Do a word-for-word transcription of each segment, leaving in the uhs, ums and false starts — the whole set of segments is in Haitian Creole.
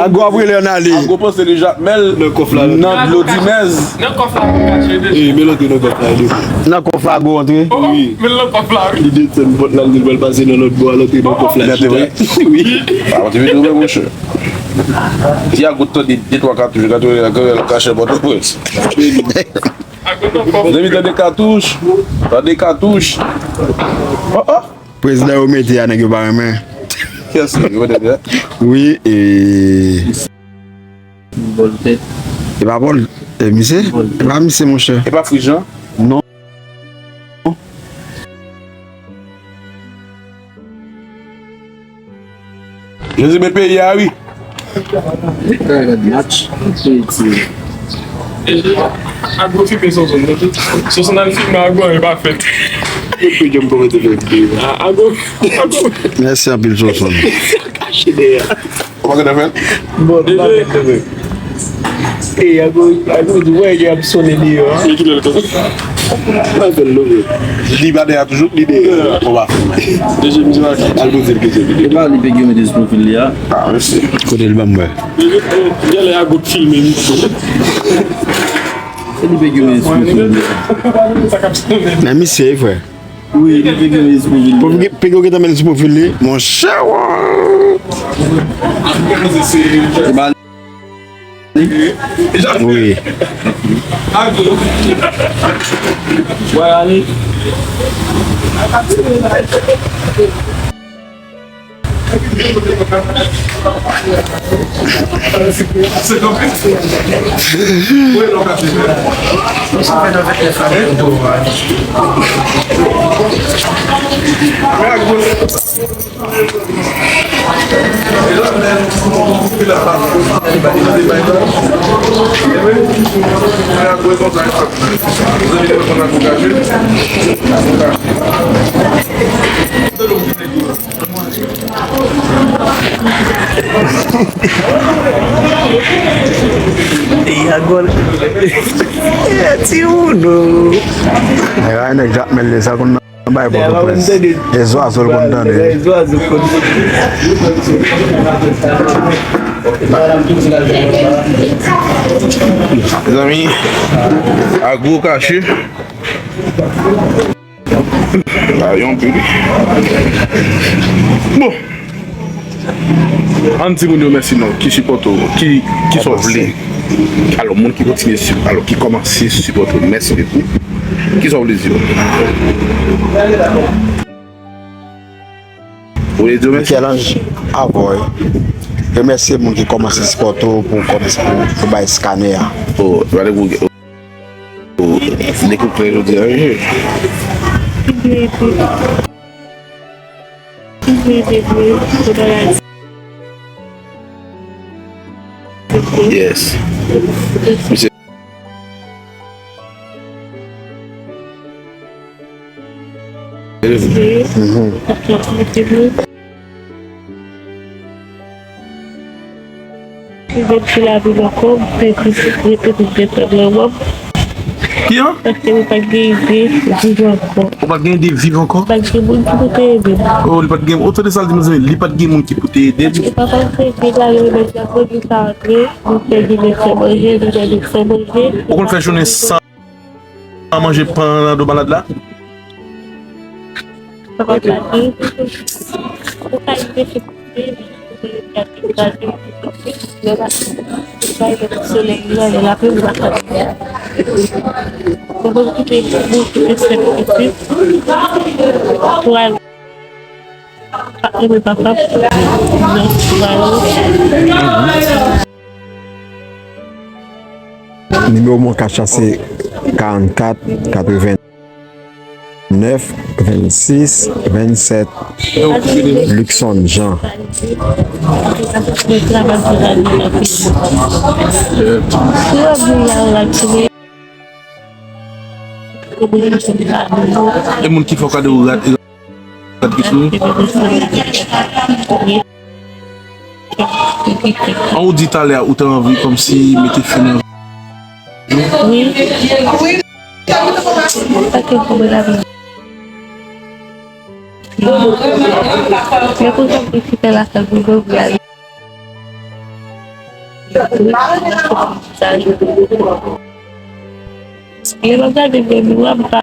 Ago ap rele ann ale. Ago panse li Jakmèl nan dlo Dimèz. Nan kòf la pou kache de. E, men lote nan kòf la, de. Nan kòf la, Ago antre. Wi. Men nan kòf la, wi. Li desann pòt la, li pral pase nan lòt bò a, l antre nan kòf la, chita. Wi. A, ou te vin twouve, monchè. Ti Ago tande de twa katouch, katouch, katouch, kache Pòtoprens. Zanmi, tande katouch. Tande katouch. Oh, oh. Prezidan yo mete a, nèg yo pa renmen. Kiyès li, yo mete a? Wi, e. Vòltè. E pa Vòl, e misye? E pa misye, monchè. E pa Frijan? Non. Jezi, men peyi a, wi. Gad match. Ago filme Sonson. Sonson al filme Ago, e pa fèt. Epi, jèm kòmanse fè. A, Ago, Ago. Mèsi anpil, Sonson. Kache dèyè. Ou pa konn fè? Bon, nou pa konn fè. E, Ago, Ago di, wè, y ap sonnen deyò, a. E ki lè l konn? Pa fè l love. Li pa dèyè toujou, li dèyè. Ou pa fè mal. Dezyèm di la. Al poze l kesyon. E pa li Peggy mete sou pwofil li a? A, mèsi. Kote l ban m wè? Genlè Ago t filme li tou. Se li Peggy mete sou pwofil li a. Men misye, frè. Wi, li Peggy mete sou pwofil li. Peggy, Peggy gentan mete sou pwofil li. Monchè, wè. E pa li. Wi. Wè, ale. E Ago. E ti ou nou. Ay, nèg Jakmèl de sa konn nan bay Pòtoprens. E zwazo l konn tande. E zwazo l konn tande. Mezanmi, Ago kache. La, yon pi. Bon. Ann di moun yo mèsi non, ki sipòte w, ki, ki sa w vle. Alò, moun ki kontinye sip-, alò, ki kòmanse sipòte w, mèsi depi. Ki sa w vle di yo? Ou vle di yo mèsi? Michel-Ange, avè w. Remèsye moun ki kòmanse sipòte w pou kòmanse pou, pou bay skanè a. Oh, gade pou Dekouvri jodi a, wi. Yes. Misye. Mhm. Mwen di lavi m ankò, mwen te di, mwen te di, mwen te di, mwen. Ki an? Paske mwen pa t gen ide viv ankò. Ou pa t gen ide viv ankò? Pa t gen moun ki pou te ede m. Oh, li pa t gen, oh, tande sa l di, mezanmi, li pa t gen moun ki pou te ede l. Paske papa m te di, l al remèt la, mwen di sa antre, mwen te di, mwen fè manje, mwen te di, fè manje. Ou konn fè jounen san An manje pan nan do malad la? Nimewo mwen ka chase karannkat katreven nèf vennsis vennsèt. Luckson Jean. E moun ki fè w kado rat, rat ki sou? An ou di talè a ou te anvi kòmsi mete fen nan vi w? Wi. Sa ke pou mwen la vi. Yo kontan pou fè lakay pou yo vle ale. Lè m ap gade bèl ou ap ba.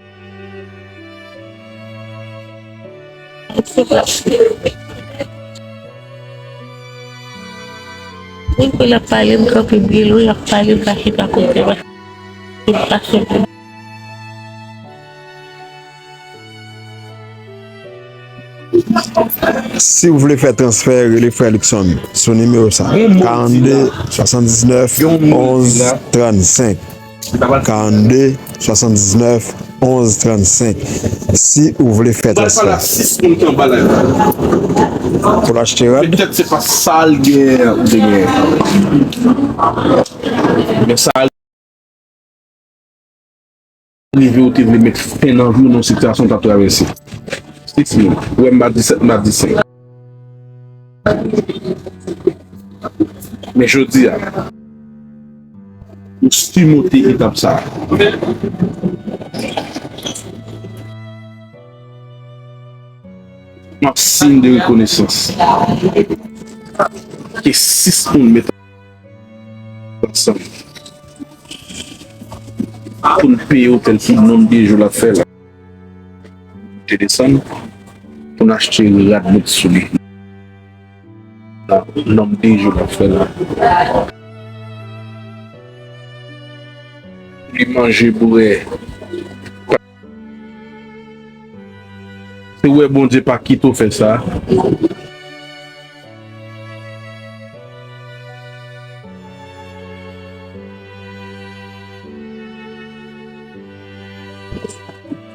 Moun pou l ap pale, m kanpe byen lwen, y ap pale, m pa chita kote, m pa chita. Si w vle fè transfè, rele frè Luckson sou nimewo sa, karannde, swasanndiznèf, onz, trannsenk. Karannde, swasanndiznèf, onz, trannsenk. Si ou vle fè transfè. Pou l achte rad? Petèt se pa sa l gen, ou te gen. Men sa rive ou te vle met fen nan vi w nan yon sitiyasyon w t ap travèse. Six mil. Ou wè m pa di sèt, m pa di senk. Men jodi a, ou simonte etap sa a. M ap siy de rekonesans ke sis moun met ansanm pou n peye otèl pou nonm de jou l ap fè la. Te desann pou n achte rad met sou li. Nonm de jou l ap fè la. Li manje, bwè. Se wè Bondye pa kite w fè sa.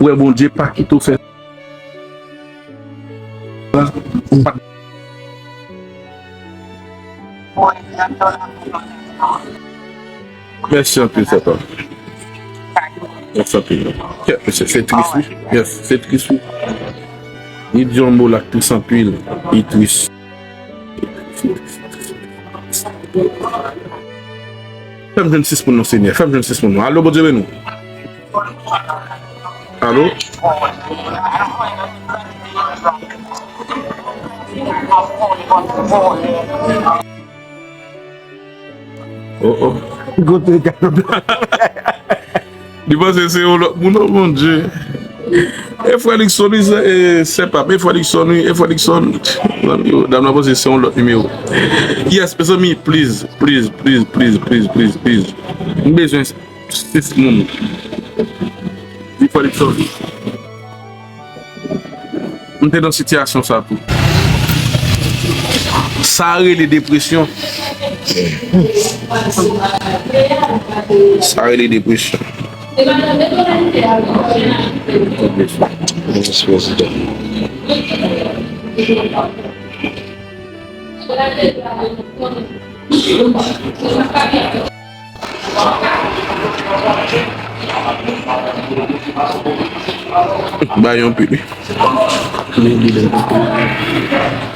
Wè Bondye pa kite w fè sa. Mèsi anpil, papa. Mèsi anpil. Kèt, mesye, se tris, wi. Yes, se tris, wi. Li di yon mo la k tris anpil. Li tris. Fè m jwenn sis moun non, Senyè. Fè m jwenn sis moun non. Alo, Bondye beni w. Alo? Oh, oh. Kote kalòt la? Li panse se yon lòt moun, oh, Bondye. E frè Luckson, wi, se, e, se pa, e frè Luckson, wi, e frè Luckson. Zanmi yo, dam nan panse se yon lòt nimewo. Yes, mezanmi, please, please, please. M bezwen sis moun. Di frè Luckson. M te nan sitiyasyon sa tou. Sa rele depresyon. Sa rele depresyon. Mèsi, prezidan. Ba yon pi, wi.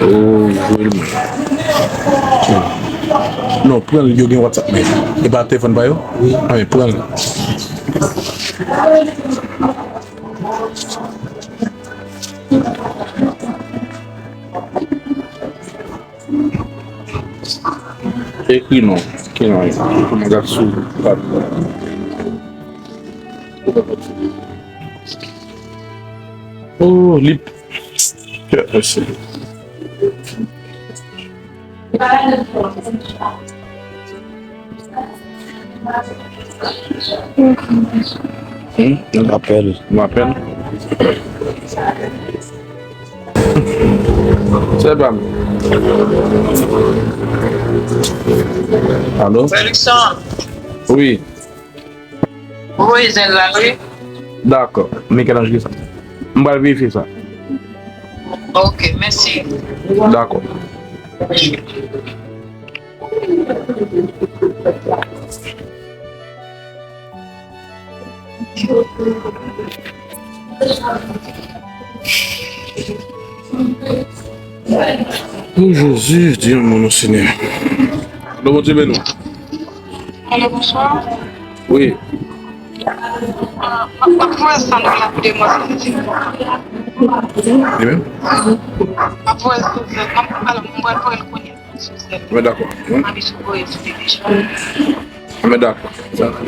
Oh, voye l mwen. Non, pran l, yo gen WhatsApp men. E pa telefòn pa yo? Wi. A, men pran l. Ekri non. Ki non? Pou m gad sou pad. Oh, li. Kè, mèsi. Hmm? Yon apèl. Yon apèl? Se pa m. Alo? Frè Luckson. Wi. Voye zèl la, wi. Dakò. Michelangelo sa. M pral verifye sa. Ok, mèsi. Dakò. Oh, Jezi, di yon mo non, Senyè. Alo, Bondye beni w. Alo, bonswa. Wi. Ah, m ap, m ap voye san dola pou demwazèl, silvouplè. Li menm? M ap voye l sou zèl. M ap pale, m pral voye l kounye a sou zèl. Mwen dakò. Wi. M ap voye l sou zèl. Mwen dakò. Dakò.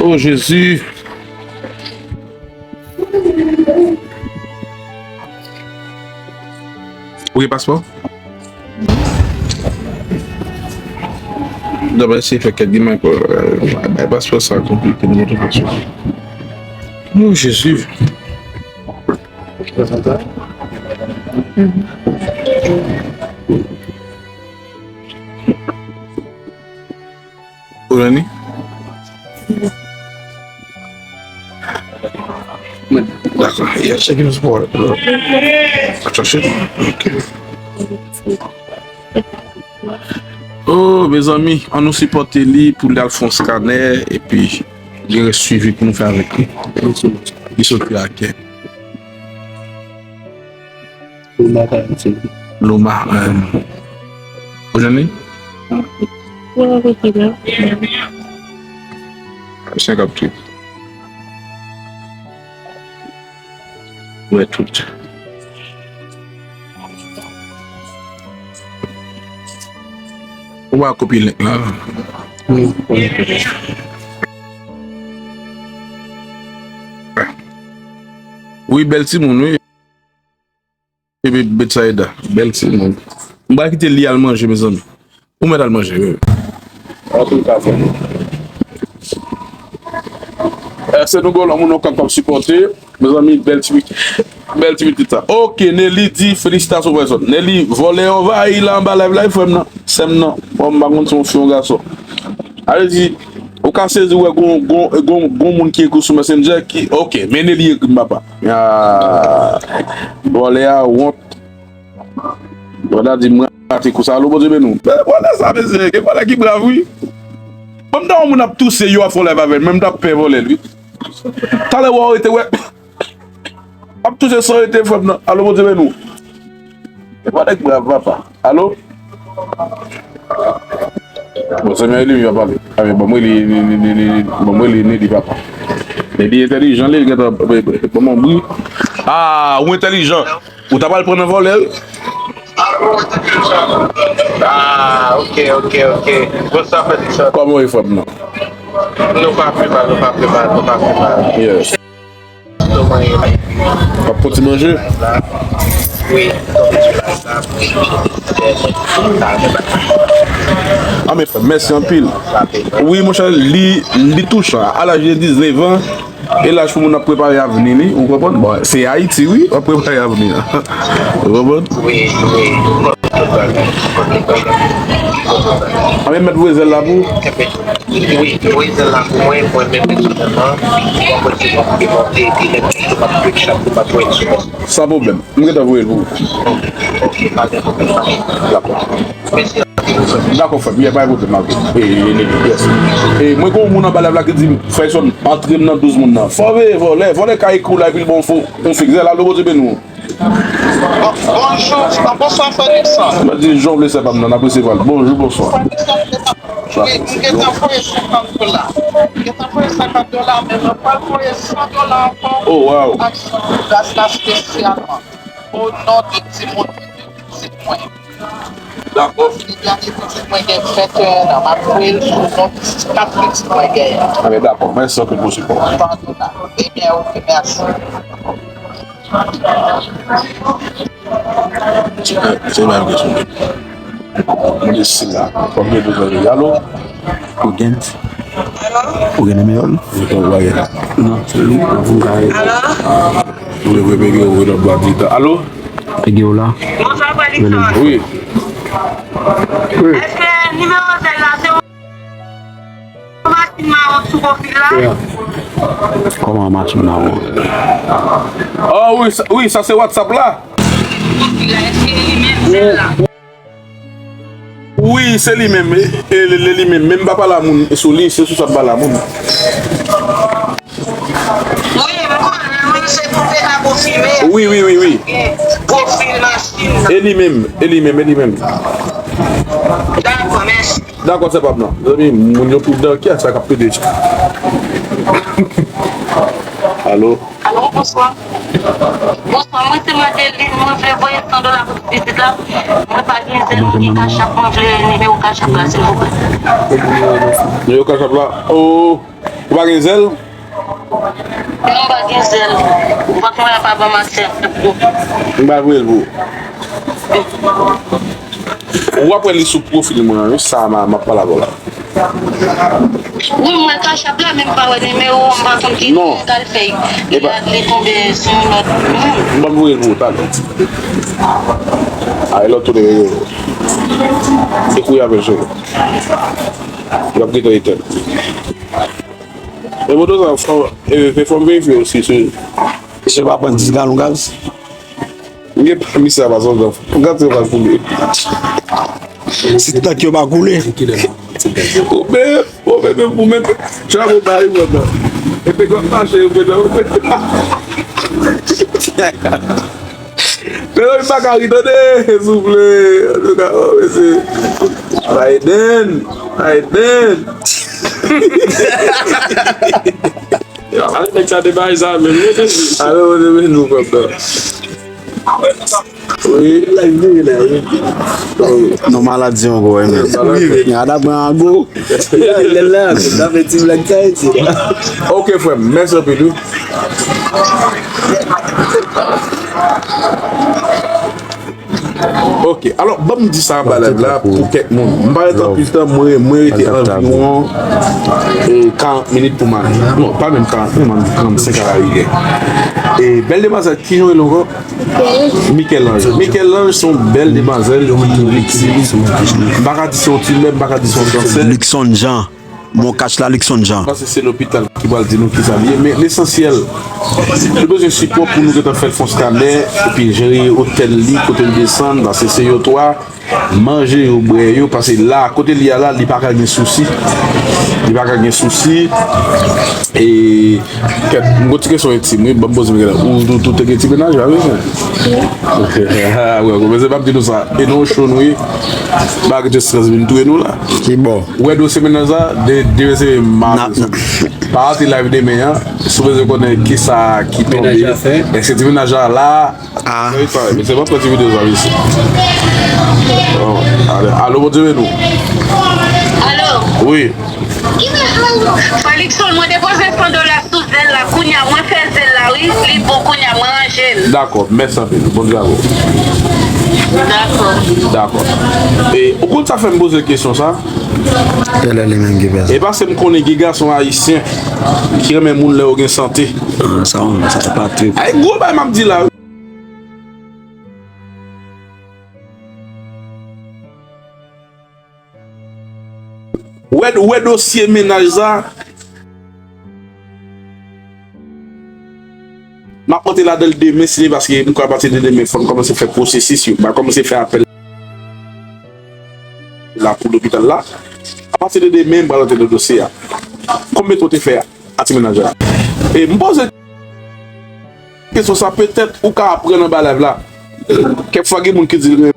Oh, Jezi. Ou gen paspò? Dapre se fè kèk gen men, euh, bay paspò sa konplike, nou gen paspò. Oh, Jezi. Ou jwenn li? Dakò. Yeah, check it out. Attention. Ok. Oh, mezanmi, ann nou sipòte li pou li al fè yon skanè, epi gen rès swivi pou nou fè avèk li. Li soti ak Loma, euh, ou jwenn li? Senkant wi. Wè tout. Ou pa kopye link la? Wi, wi. Wi, bèl timoun, wi. Epi Betsaida, bèl timoun. M pral kite li al manje, mezanmi. Ou mèt al manje, wi. Antouka, frè. Eh, se nou gwo lòm, moun nou kapab sipòte. Mezanmi, bèl ti, bèl ti pitit sa. Ok, Nelly di, felisitasyon, frè Zòn. Nelly, vòlè anvayi la anba live la, frè m nan. Sè m nan. Bon, m pa konn si yon fi, yon gason. A vle di, ou ka sezi wè gon, gon, gon, gon moun ki ekri sou Messenger ki, ok, men Nelly ekri m, papa. Ah, vòlè a wont. Vòlè a di, "Mwen rate kou sa." Alo, Bondye beni w. Men vòlè sa, mesye, gen vòlè ki brav, wi. Bon, m ta wè moun ap touse, yo ap fè yon live avè l, men m t ap pè vòlè l, wi. Talè w rete, wè. Ap touse san rete, frè m nan. Alo, Bondye beni w. E pa nèg brav, papa. Alo? Bon, se mwen li, li pa pale. A, men bon, mwen li, li, li, li, li, bon, mwen li, li, li, papa. Men li entèlijan, li, li gentan, bon, bon, bri. Ah, ou entèlijan. Ou ta pral pran nan vòlè, wi. Ah, ok, ok, ok. Bonswa, frè Dixon. Kòman w ye, frè m nan? Nou pa pi mal, nou pa pi mal, nou pa pi mal. Yes. Ap fè ti manje? Wi. A, men frè, mèsi anpil. Wi, monchè, li, li touchan. A laj de diznèf an, e laj pou moun ap prepare avni li, ou konprann? Bon, se Ayiti, wi, w ap prepare avni an. Ou konprann? Wi, wi. A, men mèt voye zèl la pou ou? Wi, voye zèl la pou mwen, mwen menm pèsonèlman, mwen mwen se mwen ki monte, epi lè m chita m ap pran chat pou m ap voye l sou mwen. San pwoblèm. M gentan voye l pou ou. Ok, pa gen pwoblèm. Dakò. Mèsi anpil, frè. Dakò, frè m. Yeah, pa gen pwoblèm, ok. E, e, e, yes. E, mwen gen yon moun anba live la ki di, "Frè Zòn, antre m nan douz moun nan." Fò veye vòlè. Vòlè ka ekri w la, epi l ba w fo, yon fik zèl. Alo, Bondye beni w. Bon, bonjou, bonswa, frè Nilson. Mwen di, "Jan w vle, sè pa m nan, n ap resevwa l." Bonjou, bonswa. Frè Nilson, m gentan, m gentan voye senkant dola. M gentan voye senkant dola, men mwen pral voye san dola ankò. Oh, wow. Aksyon de gras la espesyalman. O non de timoun pitit mwen. Dakò. Li gen pitit mwen gen venteyen an. M ap voye l sou non kat pitit mwen genyen. A, men dakò. Mèsi anpil pou sipò a. San dola. Ebyen, ok, mèsi. Se, se pa yon kesyon. Mwen de sim la. Konbyen de zòn li? Alo? Ou gen? Ou gen nimewo l? Ou pa gen. Non, se li. Ou ka. Alo? Ou dwe pege ou nan bwa di tan. Alo? Pege ou la. Bonswa, frè Nilson. Wi. Wi. Èske nimewo zèl la se yon machin mawon sou pwofil la? Kòman machin mawon? Oh, wi, sa, wi, sa se WhatsApp la. Pwofil la, èske li menm zèl la? Wi, se li menm, e, e, li, li, li menm. Men m pa pale a moun sou li, se sou sa m pale a moun. Wi, m konnen, wi, se pou te ka konfime. Wi, wi, wi, wi. pwofil machin nan. E li menm, e li menm, e li menm. Dakò, mèsi. Dakò, se pa m nan. Mezanmi, moun yo tout dan kè sa k ap pede. Alo? Alo, bonswa. Bonswa, mwen se Madeline, mwen vle voye san dola pou ti pitit la. Mwen pa gen zèl, mwen gen kachap, mwen vle nimewo kachap la, silvouplè. Nimewo kachap la? Oh, ou pa gen zèl? Non, m pa gen zèl. Ou pa konn apa ban m aksè. M pa voye l pou ou. Ou ap wè li sou pwofil mwen an, wi, sa m ap pale avè w la. Wi, m wè kachap la, men m pa wè nimewo, m pa konn ki nimewo l fè. Li tonbe sou yon lòt moun. M ban m voye l pou ou talè. A, e lòt tou de. Ekri avè l, cheri. L ap gentan etenn. E moto sa, fò, e, fò m verifye osi, si. Misye pa pran dis galon gaz? M gen pa misye a pa sòti. Gad se pa koule. Se tank yo pa koule. Ou men, ou men, ou men, chabon bay mwen nan. E te gòt mache, ou men nan. Mezanmi, m pa ka ri, tande, souple. Antouka, oh, mesye. Biden, Biden. Yo, ale nèg sa te bay sa menm, yo te di. Ale, Bondye beni nou, frè m nan. Wi. Non, maladi ankò, wi, men. Maladi. Gad ap pran ago. Lè la, sa fè ti blag sa, eti. Ok, frè m, mèsi anpil, wi. Ok, alò, ban m di sa anba live la pou kèk moun. M pa ret anpil tan, mwen, mwen rete anviwon, e, karant minit pou m ale. Non, pa menm karant minit, m ann trannsenk a la rivyè. E, bèl demwazèl, kijan w rele ankò? Michel-Ange. Michel-Ange se yon bèl demwazèl ki viktim. M pa ka di se yon timè, m pa ka di se yon kansè. Luckson Jean. Mon kach la, Luckson Jean. Paske se lopital ki pral di nou kisa li ye, men lesansyèl, nou bezwen sipò pou nou gentan fè l fè yon skanè, epi jere otèl li, kote l desann, paske se yo twa, manje yo, bwè yo, paske la, kote li a la, li pa ka gen sousi. Li pa ka gen sousi. E, kèt, m gon ti kesyon entim, wi, ban m poze m, ou, ou, ou te gen ti mennaj la, wi, frè? Wi, ou komanse pa m di nou sa. E non, cho nou ye. Bagay de strès vin touye nou la. Ki bò? Ou wè dosye mennaj la, de, demen se maten. Pa rate live demen an, si w bezwen konnen kisa ki tonbe. Èske ti mennaj la la? Ah. Wi, sa, men se pa pran ti videyo sa, mesye. Bon, ale, alo, Bondye beni nou. Alo. Wi. Felixson, mwen depoze san dola sou zèl la, kounye a, mwen fè zèl la, wi, li bon, kounye a, mwen ranje l. Dakò, mèsi anpil, bon travay. Dakò. Dakò. E, ou konn sa fè m poze kesyon sa? Tèlè li menm ki fè sa. E paske m konnen gen gason ayisyen ki renmen moun lè yo gen sante. Ah, sa, sa pa trip. Ay, gwo bay m ap di la. Ou wè, ou wè dosye mennaj sa? M ap monte ladan l demen, si se paske m kwè apati de demen, fò m kòmanse fè pwosesis yo. M a kòmanse fè apèl la pou lopital la. Apati de demen, m pral antre nan dosye a. Konbyen tan w te fè a ti mennaj la? E m poze kesyon sa, petèt ou ka aprann anba live la. Kèk fwa gen moun ki di l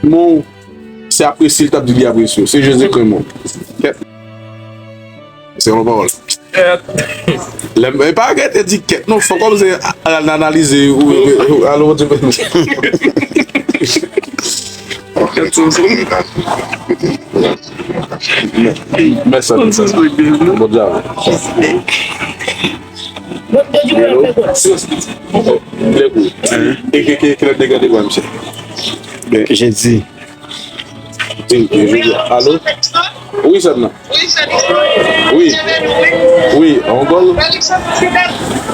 renmen w, se apresye l t ap di li apresye w. Se Jezi k renmen w. Kèt. Se yon pawòl. Kèt. Lè m pa rete di kèt non, fò kòmanse al analize ou, ou, ou, alo, Bondye beni w. Kèt, se, se. Mèsi, mèsi. Bon travay. Hello. Lè kou. E ke, ke, ke lè te gade wè, misye? Ben, jedi. Jedi, jedi. Alo? Wi, sè m nan. Wi, sè m nan. Wi. Wi, on gòl.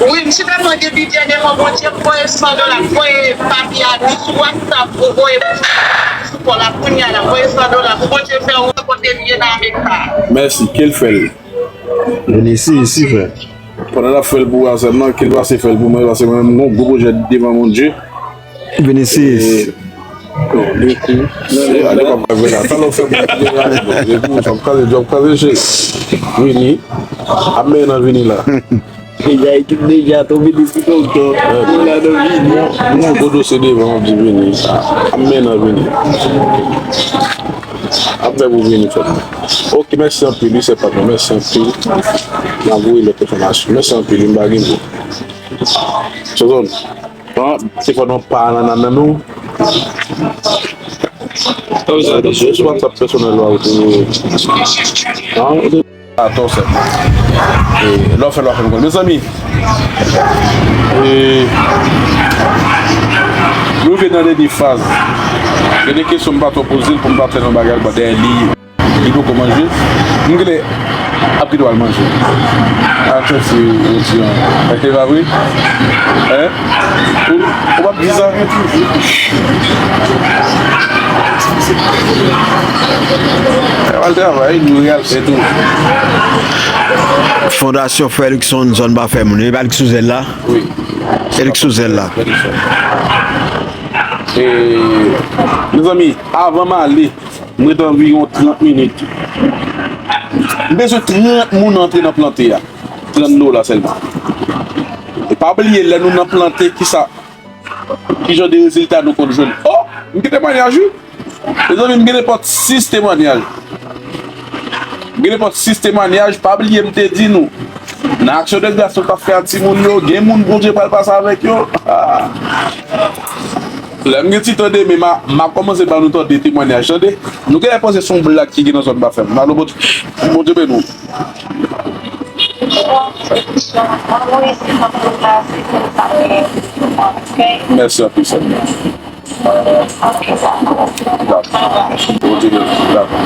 Wi, misye tèlman gen bidjè devan Bondye, voye san dola, voye papye a, ni sou WhatsApp, ou voye pou sou kò la, kounye a la, voye san dola, pou Bondye fè w wè kote l ye nan Amerik sa. Mèsi, ke l fè l. Vin isi, isi, frè. Pandan l ap fè l pou w a sèlman, ke l pase fè l pou mwen, paske mwen menm, m gon gwo pwojè devan Bondye. Vin isi. E, non, de kou. E, ale, w ap fè la. Talè w fè m, de kou, w ap kraze, w ap kraze, cheri. Vini. Ap mennen nan vini la. Deja ekip deja tonbe depi lontan. Ou la nan vini. Mwen, mwen gwo dosye devan, w ap di vini. A, ap mennen vini. Ap fè pou vini fè mwen. Ok, mèsi anpil, wi, se patnè. Mèsi anpil. N a voye lòt enfòmasyon. Mèsi anpil, wi, m pa gen mo. Sozòn. An, se fò nou pa nan nan men nou. Sou WhatsApp pèsonèl la, ou te, an, ou te, atò, sè. E, lè w fè, lè w fè, mezanmi, e, nou rive nan dènye faz. Gen de kesyon m pa twò poze l pou m pa fè nan bagay l, bon, dèyè li. Li poko manje. M genlè ap kite w al manje. Atò, se ou di an. E pa vre? Hein? Ou, ou p ap di sa? Fè w al travay, nou real fè tou. Fondasyon Frè Luckson, zòn pa fè moun. E pa li k sou zèl la? Wi. Se li k sou zèl la. E, mezanmi, avan m ale, m ret anviwon trant minit. M bezwen trant moun antre nan plante a. Trant dola sèlman. E pa bliye, lè nou nan plante, kisa, ki jan de rezilta nou konn jwenn? O! M gen temwanyaj, wi. Mezanmi, m gen nenpòt sis temwanyaj. M gen nenpòt sis temwanyaj. Pa bliye, m te di nou, nan aksyon de gras nou t ap fè a timoun yo, gen moun Bondye pral pase avèk yo. Lè m gen ti tan demen, m a, m a kòmanse ba nou tan de temwanyaj, tande. Nou genlè panse se yon blag ki gen nan zòn pa fè m. Alo, Bondye, Bondye beni w. Mèsi anpil, sè m. Dakò. Bondye beni w. Dakò.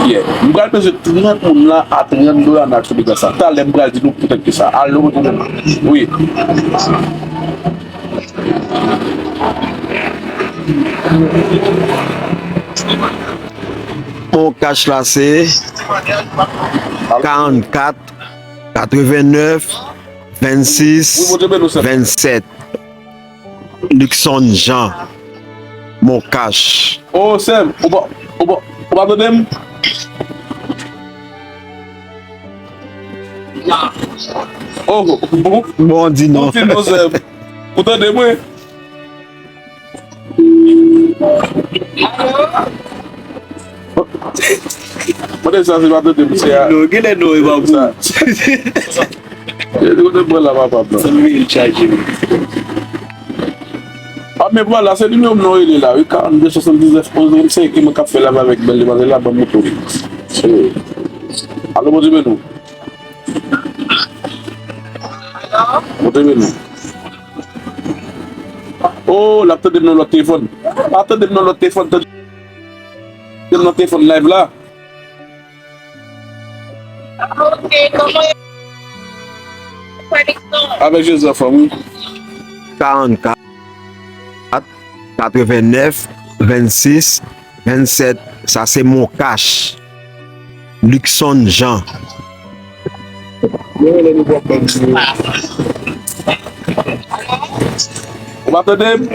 Yeah. M pral bezwen trant moun la a trant dola nan aksyon de gras sa. Talè m pral di nou poutèt ki sa. Alo, Bondye beni w. Wi. Mon cash la se karannkat, katrevennèf, vennsis, vennsèt. Luckson Jean, Mon cash. O, sè m, ou pa, ou pa, ou pa tande m? O, bon. Bon, di non. Bon, di non, sè m. Ou tande mwen? Mande sa, se pa tande m, se a. Non, genlè non, e pa pou. Sa. E di kote pran la, papa, non. San mil chaje. A, men vwala, se nimewo m nan w rele la, wi, karannde swasanndiznèf onz vennsenk, e mwen k ap fè live avèk bèl demwazèl la, ban m moute w. E, alo, Bondye beni w. Bondye beni w. O, l ap tande m nan lòt telefòn. Pa tande m nan lòt telefòn, tande m nan telefòn live la. Ok, kòman yo? Avèk Jezi anfòm, wi. Karannkat, katrevennèf, vennsis, vennsèt. Sa se Mon cash. Luckson Jean. Ou pa tande m?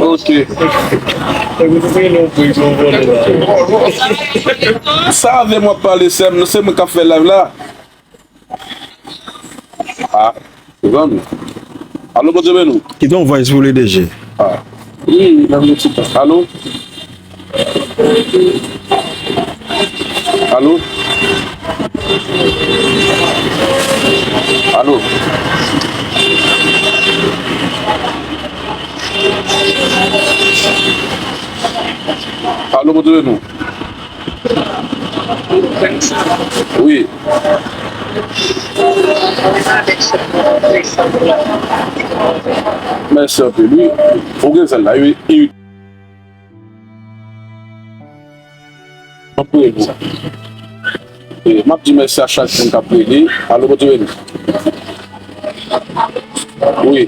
Ok. Sa avè m w ap pale, sè m, se mwen k ap fè live la. A, zanmi. Alo, Bondye beni w. Kite yon voice pou li, D J. A. Wi, nan yon ti tan. Alo? Alo? Alo? Alo, Bondye beni w. Wi. Mèsi anpil, wi. Ou gen zèl la, wi. M ap priye pou ou. E, m ap di mèsi a chak moun k ap rele. Alo, Bondye beni. Wi.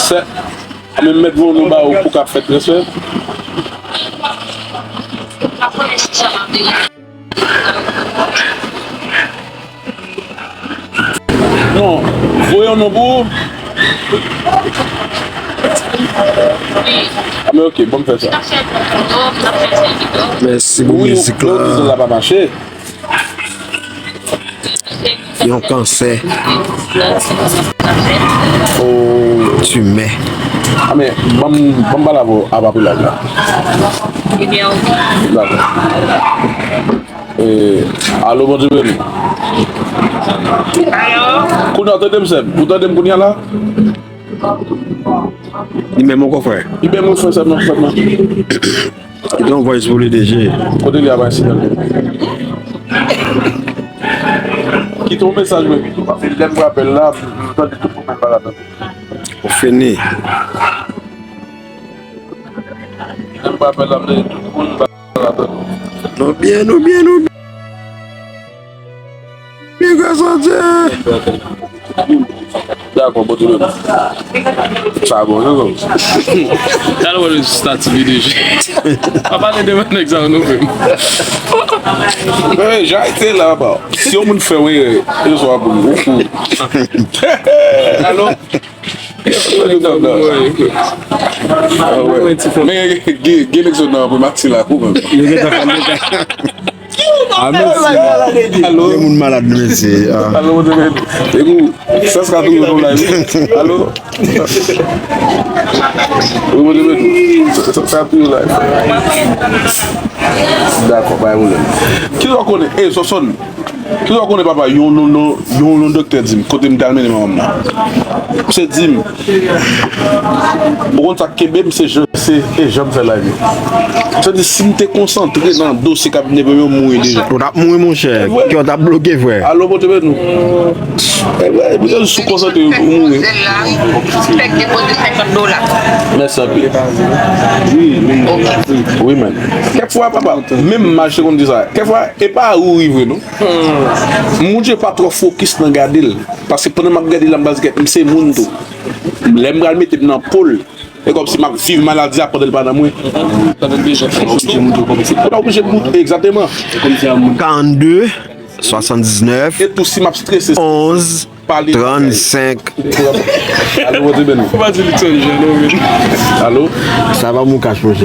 Sè, men m mèt voye nou ba ou pou ka fè transfè. Non, yon non pou ou? A, men ok, bon, m fè sa. Mèsi pou mizik la. Wi, ou, ou di zòn la pa mache. Yon kansè. Oh. Timè. A, men, ban m, ban m pale avè w apa pou live la. Dakò. E, alo, Bondye beni. Alo. Kounye a, w tande m, sè m? Ou tande m kounye a la? Li menm ankò, frè. Li menm, wi, frè, sè m, frè m. Kite yon voice pou li, D J. Kote li a bay sinyal? Kite yon mesaj, men. Paske lè m rapèl la, m tande tout moun menm pa la tande. Ou fini. Lè m rapèl la, m tande tout moun pa la tande. Nou byen, nou byen, nou byen. Byen, gras a Dye. Dakò, bon, tou le moun. Sa bon, non, non. Talè wè stati videyo. Pa pale devan nèg sa yo non, frè m. Men, jan ite la, pa. Si yon moun fè w erè, yo swa pou ou. Alo? Men, gen, gen, gen nèg sot nan primati la, ou menm. Yo gentan fè l deja. Ah, mèsi. Alo? Gen moun malad, mèsi. Ah. Alo, mwen te mèt. Epi, sa, sa ka touye nou la, wi. Alo? Wi, mwen te mèt. Sa, sa, sa touye la. Dakò, pa gen pwoblèm. Ki lè w konnen? E, Sòsòn. Ki lè w konnen, papa, yon, yon, yon, yon, yon doktè di m, kote m t al mennen manman m nan. Misye di m, ou konn sa k kenbe m, se jan Se, e jan m fè live yo. Sa di, si m te konsantre nan dosye k ap vini pou yo mouri deja. Ou t ap mouri, monchè. Kè w t ap bloke, frè. Alo, pote beni. E vre, pote sou konsantre, ou mouri. Mèsi anpil. Wi, men. Kèk fwa, papa, menm m mache konn di sa. Kèk fwa, e pa ou ri vre, non. Moun je pa twò fokis nan gade l. Paske pandan m ap gade l, m baz kèt, m se moun tou. Lè m pral mete m nan po l, E kòmsi m ap viv maladi a pandan l pa nan mwen. Ou ta oblije moute, egzakteman. Karannde, swasanndiznèf, onz, trannsenk. Alo, Rodrigue Beno. Alo? Sa va, mon kach, monchè?